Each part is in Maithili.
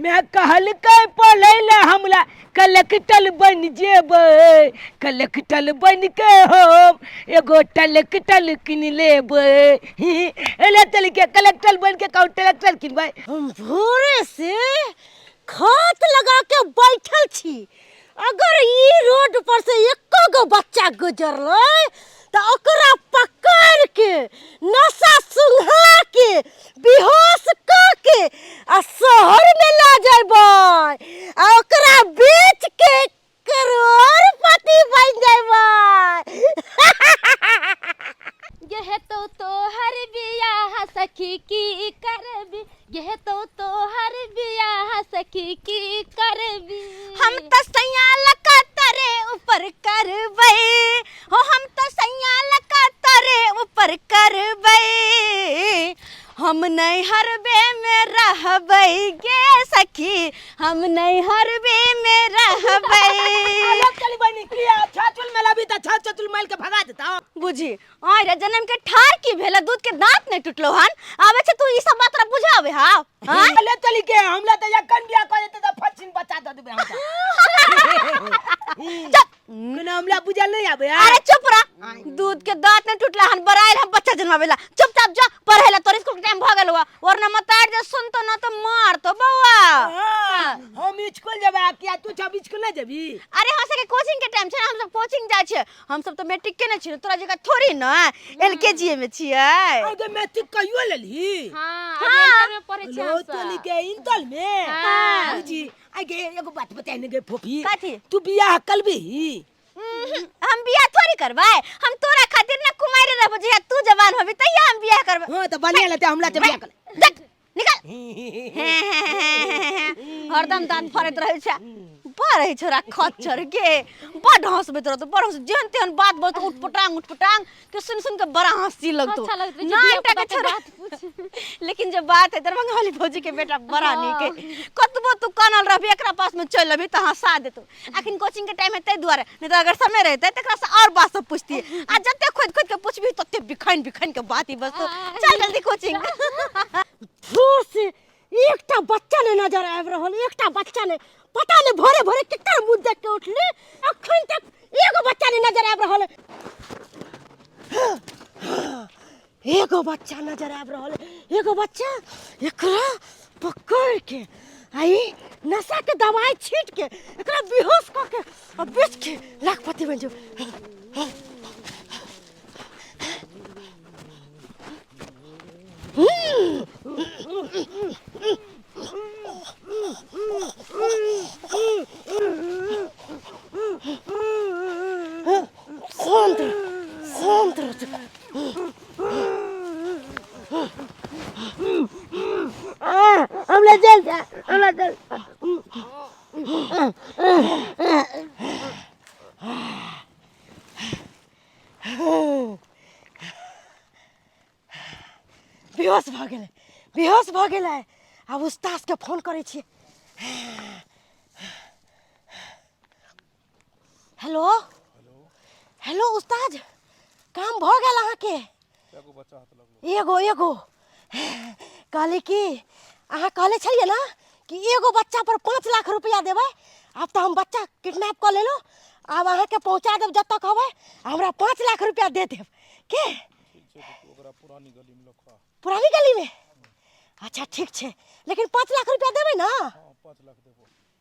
मैं कहलकै पढ़ै लए हमरा कलेक्टर बनि जेबै, कलेक्टर बनि के हम एगो टलेक्टर कीन लेबै। एले चल के कलेक्टर बनि के कहू ट्रैक्टर किनबै। हम भोरे से खत लगा के बैठल छी, अगर ई रोड पर से एको गो बच्चा गुजरलै तऽ ओकरा पकड़ के नशा सुंघा के बेहोश कऽ के आ शहर में लऽ जेबै आ ओकरा बेच के करोड़पति बन जेबै। गेह तो तोहर बियाह सखी की करबी, गेह तो तोहर बियाह सखी की करबी। हम तो सैया लका तरे ऊपर करबै हो, हम तो सैया लका तरे ऊपर करबै, हम नैहरबे में रहबै गे सखी, हम नैहरबे में रहबै। अलग चली बनी की छाचुल में लबी त छाचुल मार के भगा देता। बुझी आय रे जन्म के ठार की भेल, दूध के दांत नहीं टूटलो हन, आवे छे तू ई सब बात रा बुझावे हां? हां ले चली के हमला त यकन बियाह कर देते त फचिन बचा द देबे हम। चुप कोना हमला बुझल नहीं आवे। अरे चुप रह, दूध के दांत नहीं टूटला हन, बराइल हम बच्चा जन्मावेला। चुपचाप जा पढ़ेला, तोर स्कूल के टाइम भ गेल हुआ, वरना मतार जे सुन तो ना तो मार तो बउआ। हम स्कूल जेबे किया, तू सब स्कूल नहीं जेबी? अरे हम सबके कोचिंग के टाइम छै, हम सब कोचिंग जाइ छियै, हम सब तो मैट्रिक केने छियै, तोरा जकाँ थोड़ी न एलकेजी में छियै। अरे मैट्रिक कहियो लेलही? हां, अभी इंटर में पढ़ै छियै हम लो सब। तोली के इंटर में? हां। बुझी आगे एगो बात बताइ ने गे फोफी। कथी? तू बियाह करबी? हम बियाह थोड़ी करबै, हम तोरा खातिर न कुमारी रहबो, जहिया तू जवान होबी तहिया हम बियाह करबै। हां त बढ़िया लगते हमरा से बियाह कर। देख निकल, हरदम दांत फड़ैत रहै छै, बड़ रहै छोरा खच्चर के, बड हंसबैत रहतौ, बड़ हंस, जेहन तेहन बात बोलतौ उटपटांग उटपटांग के सुन सुन के बड़ा हंसी लगतौ। अच्छा लगैत रहै छै ना धिया एकटा के पुता के छोरा बात पूछ। लेकिन जे बात है दरभंगा वाली भौजी के बेटा बड़ा नीक है, कतबो तू कानल रहबी एकरा पास में चल अबी त हंसा देतौ। अखन कोचिंग के टाइम है ताहि दुआरे, नहीं तो अगर समय रहते त एकरा से और बात सब पूछती, आ जते खोद खोद के पूछबी तते बिखैन बिखैन के बात ही बस। चल जल्दी कोचिंग। भोर से एकटा बच्चा नहीं नजर आबि रहल, एकटा बच्चा नहीं, पता नहीं भोरे भोरे केकर मुँह देख के उठली, अखन तक एगो बच्चा नहीं नजर आबि रहल। एगो बच्चा नजर आबि रहल, एगो बच्चा, एकरा पकड़ के आई नशा के दवाई छीट के एकरा बेहोश कऽ के आ बेच के लाखपति बनि जाउ। शांत रह, शांत रह। हमरा चल जा, हमरा चल। बेहोश भऽ गेलै, बेहोश भऽ गेलै। आब उस्तादके फोन करै छियै। हेलो हेलो उस्ताद, काम भऽ गेल अहाँके? एगो एगो कहली कि अहाँ कहले छलियै ने कि एगो बच्चा पर 5 लाख रुपया देबै, आब तऽ हम बच्चा किडनैप कऽ लेलहुँ, आब अहाँके पहुँचा देब जतऽ कहबै, हमरा 5 लाख रुपया दे देब के? पुरानी गली में? अच्छा ठीक छै, लेकिन 5 लाख रुपया देबै ने?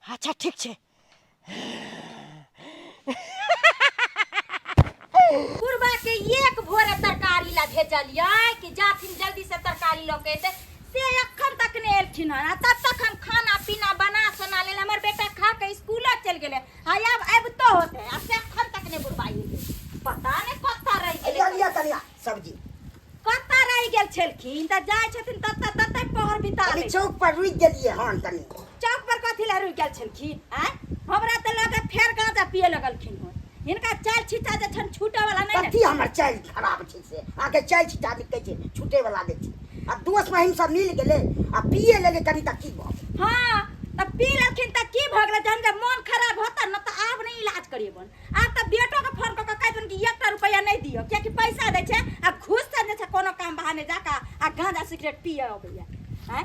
अच्छा ठीक छै। बुढ़बा के एक भोरे तरकारी ला भेजलियै कि जाथिन जल्दी से तरकारी लऽ के एतै, से अखन तक नहि एलखिन हन। आ तब तक हम खाना पीना बना सोना लेल, हमर बेटा खा के स्कूलो चलि गेलै, आ आब अबितो होतै, आ से अखन तक नहि बुढ़बा एलै, पता नहि कतऽ रहि गेलै। लिअ कनिया सब्जी। कतऽ रहि गेल छलखिन तऽ जाइ छथिन ततऽ ततऽ पहर बिता कनी लै। चौक पर रुकि गेलियै हन कनी। चौक पर कथी लए रुकि गेल छलखिन? आँय, हमरा तऽ लगे फेर गाँजा पिए लगलखिन हन। हिनका चालि छिट्टा जे छनि छूटऽ वाला नहि ने। कथी हमर चालि खराब छै से अहाँके चालि छिट्टा निकै छै, छूटे वाला नहि छै। आ दोस्त महिम सब मिल गेलै आ पिए लेलै कनी तऽ की भऽ गेलै? हँ तऽ पी लेलखिन तऽ की भऽ गेलै? जहन जब मोन खराब होतनि ने तऽ आब नहि इलाज करेबनि। आब तऽ बेटोके फोन कऽ कऽ कहि देबनि कि एकटा रुपैआ नहि दियौ, कियाकि पैसा दै छै आ घूस से जे छै कोनो काम बहाने जा कऽ आ गाँजा सिगरेट पिए अबैया। आँय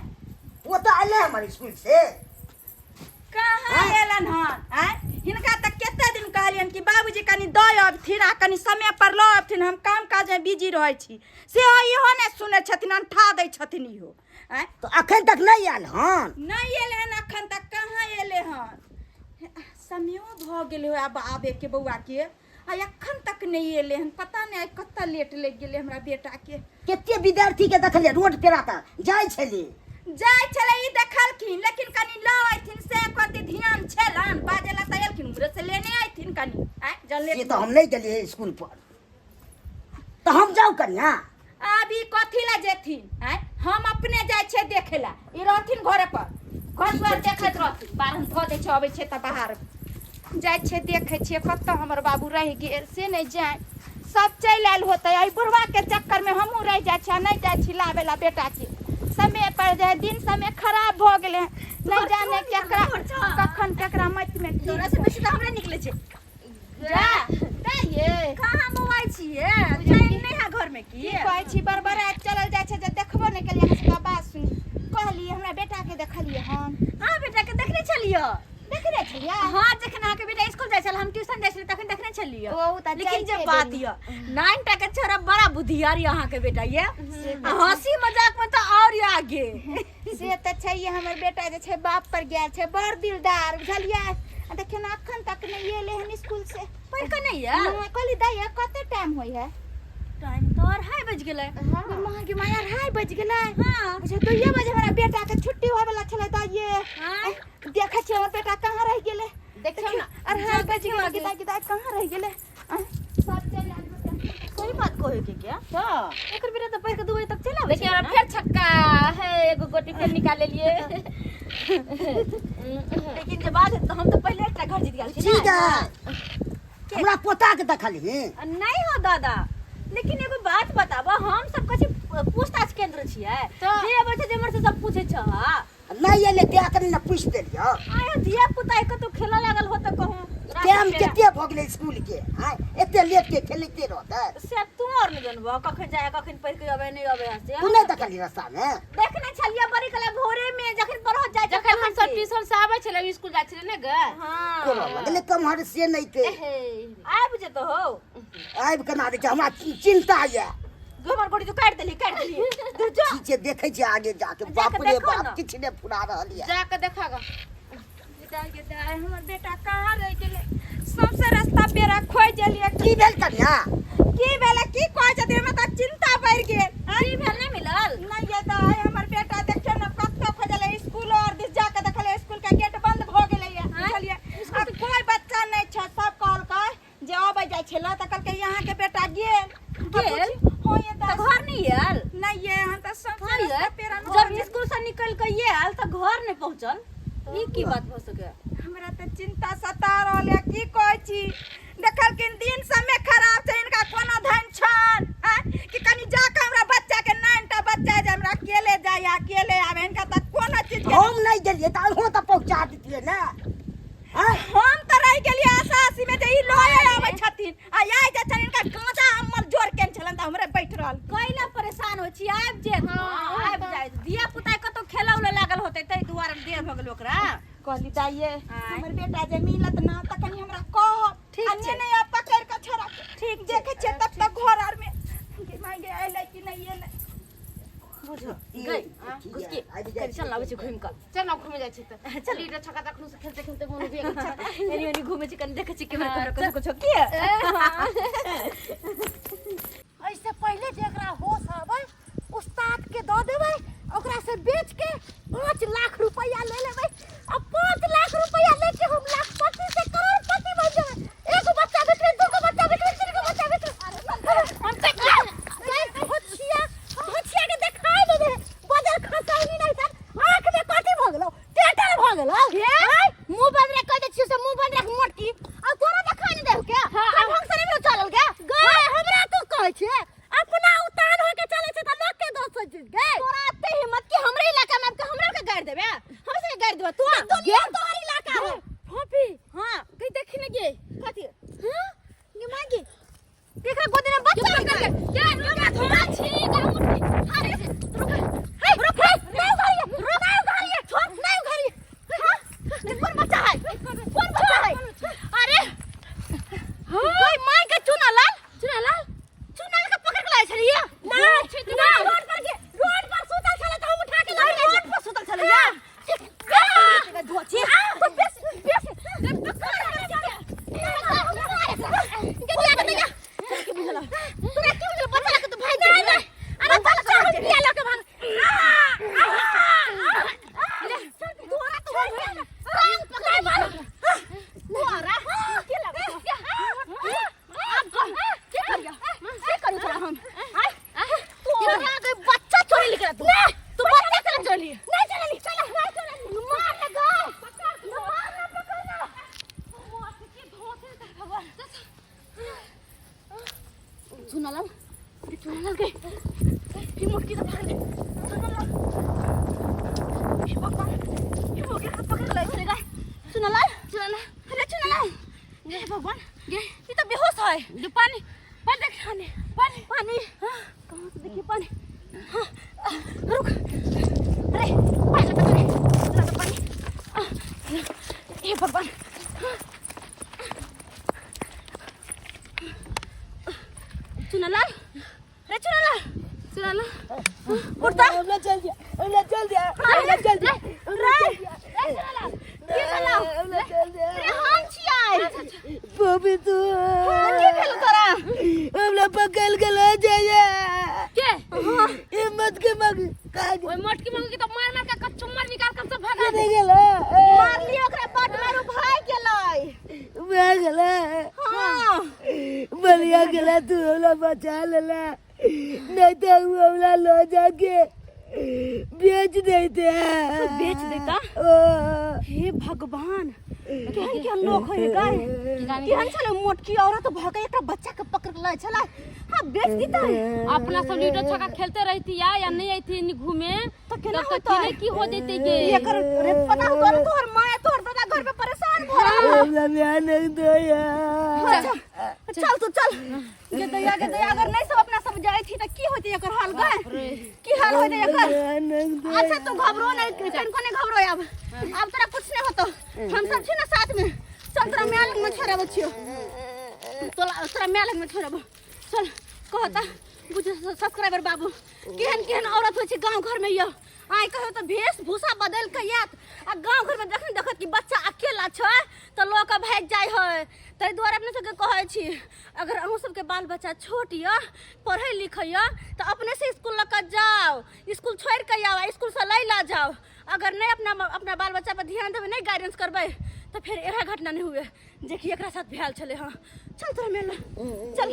ओ तऽ एलै हमर स्कूल से। एलखन हन। आँय, हिनका तऽ कते दिन कहलियनि कि बाबूजी कनि दऽ अबथिन आ कनि समय पर लऽ अबथिन, हम काम काजमे बिजी रहै छी, से इहो नहि सुनै छथिन, अंठा दै छथिन इहो। आँय, तऽ अखन तक नहि आयल हन? नहि एलै हन अखन तक, कहाँ एलै हन? समयो भऽ गेलै हो आब आबैके बौआके, आ अखन तक नहि एलै हन। पता नहि आइ कतऽ लेट लागि गेलै हमरा बेटाके। कते विद्यार्थी के देखलियै रोड पेरा तऽ जाइ छलै, जाइ छलै, ई देखलखिन, लेकिन कनि लऽ अयथिन से कते ध्यान छलनि? बाजै लए तऽ एलखिन, उम्हरे से लेने अयथिन कनि। आँय, जँ से लेट तऽ हम नहि गेलियै स्कूल पर, तऽ हम जाउ कनिया? आब ई कथी लए जेथिन? आँय, हम अपने जाइ छियै देखै लए, ई रहथिन घरे पर, घर दुआर देखैत रहथिन। बारहन धऽ दै छै, अबै छै तऽ बाहर जाइ छियै, देखै छियै कतऽ हमर बाबू रहि गेल से नहि जाय। सब चलि आयल होतै, एहि बुढ़वाके चक्करमे हमहूँ रहि जाइ छी आ नहि जाइ छी लाबै लए बेटाके समय पर। जाइ दिन समय खराब भऽ गेलै हन, नहि जाने केकरा कखन केकरा मतिमे की। तोरा से बेसी तऽ हमरे निकले छै। जा दाइये, कहाँ बौआइ छियै? चैन नहि है घर में की? की कहै छी, बड़बड़ाइत चलल जाइ छै जे देखबो नहि केलियै। अहाँ सबके बात सुनि कहलियै, हमरा बेटाके देखलियै हन? हाँ, बेटा के देखने छलियै। देखने छलियै? हाँ, जखन अहाँके बेटा स्कूल जाइ छल, हम ट्यूशन जाइ छलियै, तखन देखने छलियै। ओ तऽ लेकिन जे जाइते बात देरी। यऽ, नाइन टा के छोरा बड़ा बुद्धियार यऽ अहाँके बेटा ये, आ हंसी मजाक में तऽ और आगे। से तऽ छै, हमर बेटा जे छै बाप पर गेल छै, बड़ दिलदार, बुझलियै? आ देखियौ ने, अखन तक नहि एलै हन स्कूल से। पढ़ि कऽ नहि आयल? नहि, कहली दाइ, कते टाइम होइ है? टाइम तऽ 2:30 बजि गेलै। माँ गे माँ, 2:30 बजि गेलै? हाँ। बुझे 2 बजे हमरा बेटा के छुट्टी होय वाला छलै। दाइये, हाँ। देखै छियै हमर बेटा कहाँ रहि गेलै। देखियौ ने। 2:30 बजि गेलै। गिदा गिदा कहाँ रहि गेलै? आँय, सब चलि आयल होतै। सही बात कहै के क्या? तऽ एकर बेटा तऽ पढ़ि कऽ 2 बजे तक चलि आबै देखियौ छै। हमरा फेर छक्का है, एगो गोटी फेर निकाल लेलियै। लेकिन जे बात है, तऽ हम तऽ पहिले एकटा घर जीत गेल छी। ठीक ने है, हमरा पोता के देखलही? नहीं हो दादा, लेकिन एगो बात बताबो, हम सब कथी पूछताछ केंद्र छियै तऽ? जे अबै छै जेमर से सब पूछै छ? नहि एलै तें कनि ने पूछि देलियौ। आयो, धिया पुता कतौ खेलऽ लागल हो तऽ कहूँ। टाइम कते भऽ गेलै स्कूल के? आँय, एते लेट के खेलैते रहतै? से तू और नहीं जानबो, कखन जाए, कखन पढ़ के अबै नहीं अबै से। तू नहि देखलही रास्ता मे? देखने छलियै बड़ी कला भोरे में जखन पढ़ऽ जाइ छै, जखन हम सब तखन से। ट्यूशन से आबै छलै, स्कूल जाइ छलै ने गे। हाँ। कोना लगलै कमहर से नहि के। एहे। आबि जेतो हो। आबि केना दै छै, हमरा चिंता यऽ। गोबर गोटी तू काटि देली, काटि देली, तू जो। ठीक छै, देखै छियै आगे जाके। जाके बाप रे देखो बाप ने। किछु नहि फुरा रहल यऽ। जाके देखा ग। दाइ गे दाइ, हमर बेटा कहाँ रहि गेलै? सबसे रास्ता पेरा खोइ गेलियै। की भेल कनिया? की भेलै? की कहै छथिन, हमरा तऽ चिंता बढ़ि गेल। की भेल, नहि मिलल? नहि ये दाइ, हमर बेटा देखियौ ने कतऽ खोजलै। स्कूल और दिस जाके देखलियै, स्कूल के गेट बंद भऽ गेलै बुझलियै, आ कोई बच्चा नहि छै। सब कहलकै जे अबै जाइ छलै तऽ कहलकै अहाँके बेटा गेल। गेल? हाँ ये तऽ दाइ। घर नहीं आयल? नहि ये, हम तऽ सबसे हाँ ये, रास्ता पेरा मे जब स्कूल से निकल के ये आयल तऽ घर नहीं पहुंचल, ई की बात हो सके? हमरा तऽ चिंता सता रहल है। की कहै छी, देखलखिन दिन समय खराब छै, हिनका कोनो धन छन आँय? कि कनि जाके हमरा बच्चा के, नाइन टा बच्चा जे हमरा अकेले जाय अकेले आवे, हिनका तऽ कोनो चीज के। हम नहि गेलियै तऽ अहूँ तऽ पहुँचा दितियै ने? आँय? हम तऽ रहि गेलियै आशा आशी में जे ई लए आबै छथिन आ आइ जे छनि हिनका गाँजा अम्मल जोर केने छलनि तऽ हमरे बैठ रहल। कैला परेशान होइ छी, आबि जेत, आबि जायत। धिया पुता कतौ खेलऽ उलऽ लागल होतै, ताहि दुआरे देर भऽ गेल ओकरा। कहली दाइये, आँय। हमर बेटा जे मिलत ना तऽ कनि हमरा कहब। ठीक आ छै। ने नहि आब पकड़ि कऽ छोड़ा के। ठीक छै। देखै छियै तब तक घर आर में गे माय गे, अयलै कि नहि अयलै। बुझो ई गई ठीक घुसकी है, आबि जाइ कनि चल, आबै छी घुमि कऽ। चल ना, घूमे जाइ छी तऽ चल। लीडर छक्का तखनो से खेलते खेलते मोन उबिया गेल छै। एनी ओनी घूमे छी, कनि देखै छी केमहर हाँ, केमहर कुछो कुछो की। ऐसे पहले जेकरा होश आबै, उस्ताद के दऽ देबै, ओकरा से बेच के 5 लाख रुपया ले लेबै आ 5 लाख रुपया लेके हम लाखपति से करोड़पति बन जेबै। एगो बच्चा बेचबै, दूगो बच्चा बेचबै, तीन गो बच्चा बेचबै। हम तऽ भोचिया भोचिया के देखाय देबै। बजर खसौनी नहीं त आँख में कथी भऽ गेलौ? टेटर भऽ गेलौ? मुंह बंद रख, कह दे छियो से मुंह बंद रख मोटकी। आ तोरा देखाय नहीं देहु के? हाँ, ढंग से नहीं चलल गे। गए हमरा तू कहै छे? अपना उतान हो के चले छे त लोग के दोष सोच गे। तोरा एते हिम्मत कि हमरे इलाका में आबि के हमरा के गारि देबे? हमरा से गारि देबे तू? दुनिया तोहर इलाका है। फोफी। हां। कहीं देखी न गे। कथी? हां गे मां गे। एकरा गोदी में बच्चा है। क्या रुक थोड़ा छी गा मुट्ठी। अरे रुक, हे रुक, हे नहीं उघारिए, नहीं उघारिए, छोड़, नहीं उघारिए। हां, कोन बच्चा है? कोन धोची तू बेस बेस तोरा की बुझल बच्चा लके तू भाग गेली अरे बच्चा के बिया लके भाग तोरा तो रंग पकड़ मार तोरा के लगे अब के करिया के करू तोरा हम तोरा के बच्चा चोरी लेके तू तू बच्चा चला चोरी नहीं चलली चल नहीं चलली मार लगा मार ना पकड़ना चुनालाल अरे चुनालाल गए ये मुटकी तो भाग गए चुनालाल हे भगवान ये मुटकी तो पकड़ ले चलेगा चुनालाल चुनालाल अरे चुनालाल हे भगवान ये तो बेहोश है जो पानी पानी देख पानी पानी पानी कहाँ से देखिए पानी हाँ, रुक अरे पानी लगा अरे लगा पानी हे भगवान चुनालाल अरे चुनालाल चुनाला उठता हमरा चल दिया हमरा चल दिया हमरा चल दिया रे के भेलौ हमरा चल दिया रे हम छियै बबी तू के भेलौ तोरा हमरा पकड़ के ले जाइए के हिम्मत के मग का ओए मोटकी मंगी के तो मार मार के कचुम्बर निकाल के हम सब भगा दे गेला मार लियो ओकरा बड मारू भाग गेलै भाग गेला हाँ बढ़िया गेला तू हमरा बचा लेला नहीं तो उ हमरा लो जाके बेच देते बेच देता? ओ हे भगवान केहन केहन लोग होय गाय केहन छलै मोटकी औरत भऽ के एकटा बच्चा के पकड़ के लै छलै हाँ बेच देतै अपना सब लीडो छक्का खेलते रहती या नहीं आई थी नहीं घूमे तो केना तब होतै? केने की हो जैते के एकर रे पता हो तोहर तोहर माय तोहर दादा घर पे परेशान भऽ रहल हमरा बियाह नहीं दो यार चल चल तू चल गे दैया गे दैया अगर नहीं सब अपना सब जाइ थी त की होतै एकर हाल गाय की हाल होतै एकर बियाह नहीं दो अच्छा तू घबरो नहीं तनिको नहीं घबरो अब अब तोरा कुछ नहीं होतो हम सब छी ना साथ में चल तोरा माय लग में छोड़ाबो छियो तोरा तोरा माय लग में छोड़ाबो चल कहता बुझ सब्सक्राइबर बाबू केहन केहन औरत होइ छै गाँव घर में यो आइ कहियो तऽ वेशभूषा बदलि कऽ आयत आ गाँव घर में जखन देखत कि बच्चा अकेला छै तऽ लऽ कऽ भागि जाइ है ताहि दुआरे अपने सबके कहै छी अगर अहूँ सबके बाल बच्चा छोट यऽ पढ़ै लिखै यऽ तऽ अपने से इसकुल लऽ कऽ जाउ इसकुल छोड़ि कऽ आउ आ इसकुलसँ लै लऽ जाउ अगर नहि अपना अपना बाल बच्चा पर ध्यान देबै नहि गाइडेंस करबै तऽ फेर इएह घटना नहि हुए जेकि एकरा साथ भेल छलै हँ चल तोरा मेला चल।